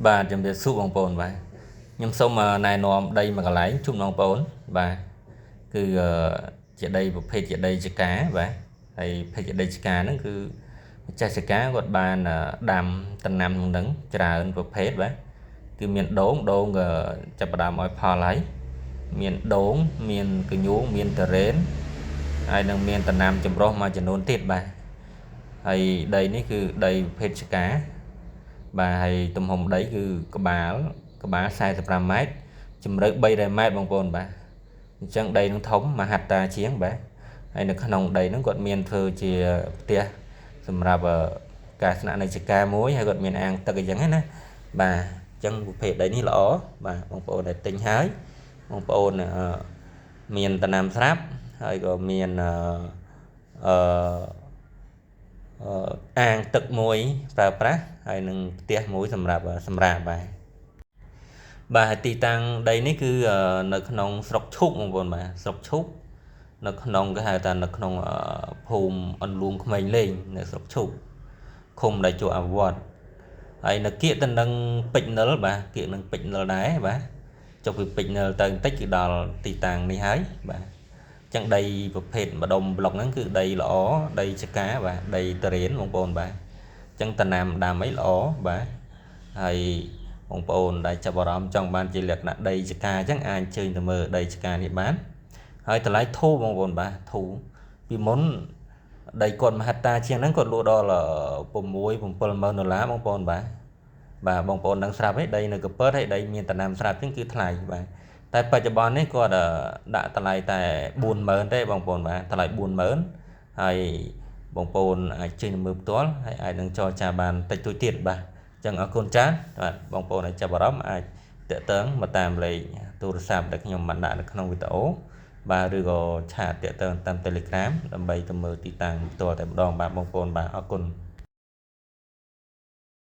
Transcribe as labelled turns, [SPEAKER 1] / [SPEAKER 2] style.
[SPEAKER 1] បាទជំរាបសួរបងប្អូនបាទខ្ញុំសូមណែនាំដីមួយកន្លែងជូនបងប្អូនបាទគឺជាដីប្រភេទជាដីចកាបាទហើយភេទជាដីចកាហ្នឹងគឺម្ចាស់ចកាគាត់បានដាំដំណាំក្នុងហ្នឹងច្រើនប្រភេទបាទគឺមានដូងដូងក៏ចាប់ផ្ដើមឲ្យផលហើយមានដូងមានកញូងមានតរ៉េនហើយនឹងមានដំណាំចម្រុះមួយចំនួនទៀតបាទហើយដីនេះគឺដីប្រភេទចកាបាទហើយទំហំដីគឺក្បាល45ម៉ែត្រជម្រៅ300ម៉ែត្របងប្អូនបាទអញ្ចឹងដីនឹងធំមហត្តាជាងបាទហើយនៅក្នុងដីហ្នឹងគាត់មានធ្វើជាផ្ទះសម្រាប់ការស្នាក់នៅចកាមួយហើយគាត់មានអាងទឹកអញ្ចឹងណាបាទអញ្ចឹងប្រភេទដីនេះល្អបាទបងប្អូនដែលទិញហើយបងប្អូនមានដំណាំស្រាប់ហើយក៏មានអឺអាងទឹកមួយប្រើប្រាស់ហើយនឹងផ្ទះមួយសម្រាប់សម្រាប់បាទបាទទីតាំងដីនេះគឺនៅក្នុងស្រុកឈូកបងប្អូនបាទស្រុកឈូកនៅក្នុងគេហៅថានៅក្នុងភូមិអន្លួងក្មេងលេងនៅស្រុកឈូកឃុំដែលជាអវត្តហើយនៅគៀកទៅនឹងពេជ្រនិលបាទគៀកនឹងពេជ្រនិលដែរបាទចុះពីពេជ្រនិលទៅបន្តិចគឺដល់ទីតាំងនេះហើយបាទចឹងដីប្រភេទម្ដុំប្លុកហ្នឹងគឺដីល្អដីចកាបាទដីតរៀនបងប្អូនបាទចឹងតំណាំដាំអីល្អបាទហើយបងប្អូនដែលចាប់អារម្មណ៍ចង់បានជាលក្ខណៈដីចកាអញ្ចឹងអាចអញ្ជើញទៅមើលដីចកានេះបានហើយតម្លៃធូរបងប្អូនបាទធូរពីមុនដីគាត់មហត្តាជាងហ្នឹងគាត់លក់ដល់6 70000ដុល្លារបងប្អូនបាទបាទបងប្អូនដឹងស្រាប់ហើយដីនៅកពើហើយដីមានតំណាំស្រាប់អញ្ចឹងគឺថ្លៃបាទតែបច្ចុប្បន្ននេះគាត់ដាក់តម្លៃតែ40000ទេបងប្អូនបាទតម្លៃ40000ហើយបងប្អូនអាចជិះមើលផ្ទាល់ហើយអាចនឹងចរចាបានតិចតួចទៀតបាទអញ្ចឹងអរគុណច្រើនបាទបងប្អូនអាចចាប់អារម្មណ៍អាចតាក់ទងមកតាមលេខទូរស័ព្ទដែលខ្ញុំបានដាក់នៅក្នុងវីដេអូបាទឬក៏ឆាតតាក់ទងតាម Telegram ដើម្បីទៅមើលទីតាំងផ្ទាល់តែម្ដងបាទបងប្អូនបាទអរគុណ។